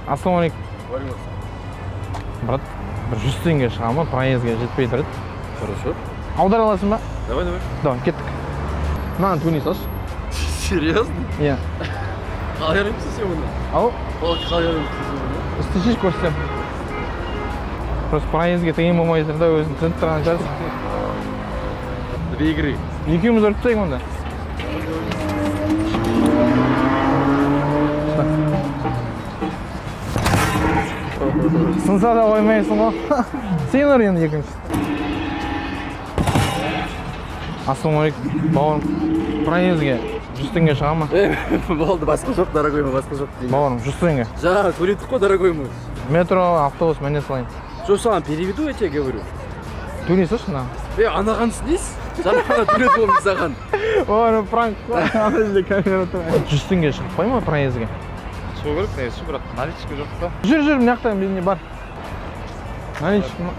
Ассалаумағалейкум. Брат, бір 100 теңге шыға ма, проездге жетпей тұр еді. Хорошо. Аудара аласың ба? Давай, давай. Давай, кеттік. Мынаны төлей салшы. Серьезно? Иә. Қалай үйреніпсің сен бұны? Ау? Қалай үйреніпсің сен бұны? Істесейші, көрсетемін. Просто проездге тиын болмай тұр да, өзің түсініп тұрған шығарсың. Две игры. Екеуміз ұрып тастайық онда. Сынса да қоймайсың ғой. Сен ұр енді екінші. Ассалаумағалейкум, бауырым. Проездге 100 теңге шыға ма? Болды, басқа жоқ, дорогой мой, басқа жоқ. Бауырым, 100 теңге. Жаңа төледік қой, дорогой мой. Метро, автобус, мен не салайын. Жоқ, саған переведу, я тебе говорю. Төлей салшы мынаған. Анаған істейсіз? Жаңа ғана төледім ғой мен саған. Бауырым, пранк қой, ана жерде камера тұр. 100 теңге шығып қой ма проездге? Шығу керек негізі, бірақ наличка жоқ та. Жүр, жүр, мына жақта менде бар. Наличка ма?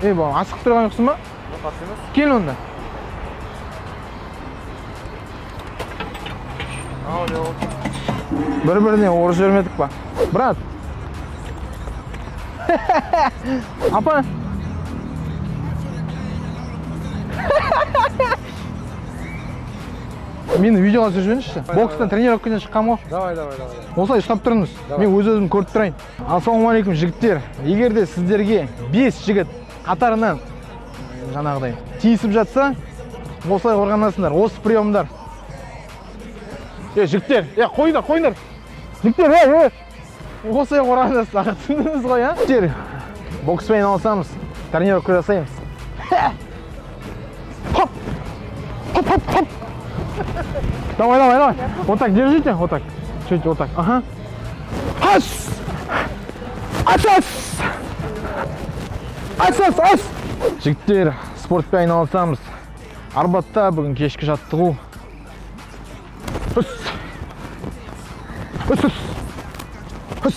Ей, бауырым, асығып тұрған жоқсың ба? Жоқ, асық емес. Кел онда. Бір-біріне ұрып жібермедік па? Брат. Апа. Мені видеоға түсіріп жіберіңізші. Бокстан тренировкадан шыққанмын ғой. Давай, давай, давай. Осылай ұстап тұрыңыз. Мен өз өзім көріп тұрайын. Ассалаумағалейкум, жігіттер. Егер де сіздерге 5 жігіт қатарынан жаңағыдай тиісіп жатса, осылай қорғанасыңдар. Осы приемдар. Жігіттер, қойыңдар, қойыңдар. Жігіттер, Осылай қорғанасыздар. Түсіндіңіз ғой, а? Жігіттер, бокспен айналысамыз, тренировка жасаймыз. Хоп! Хоп, хоп, хоп! Давай, давай, давай. Вот так держите, вот так. Чуть вот так. Ага. Ас! Ас, ас! Ас, ас, ас! Жігіттер, спортпен айналысамыз. Арбатта бүгін кешкі жаттығу. Ус! Ус, ус! Ус!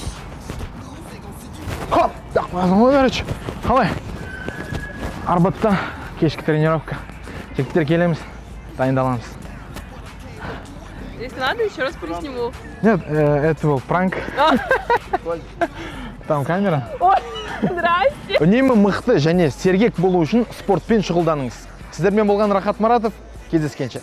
Хоп! Так, короче. Қалай? Арбатта кешкі тренировка. Жігіттер, келеміз, дайындаламыз. Если надо, еще раз пересниму. Нет, это был пранк. Там камера. Ой, здрасте. Үнемі мықты және сергек болу үшін спортпен шұғылданыңыз. Сіздермен болған Рахат Маратов. Кездескенше.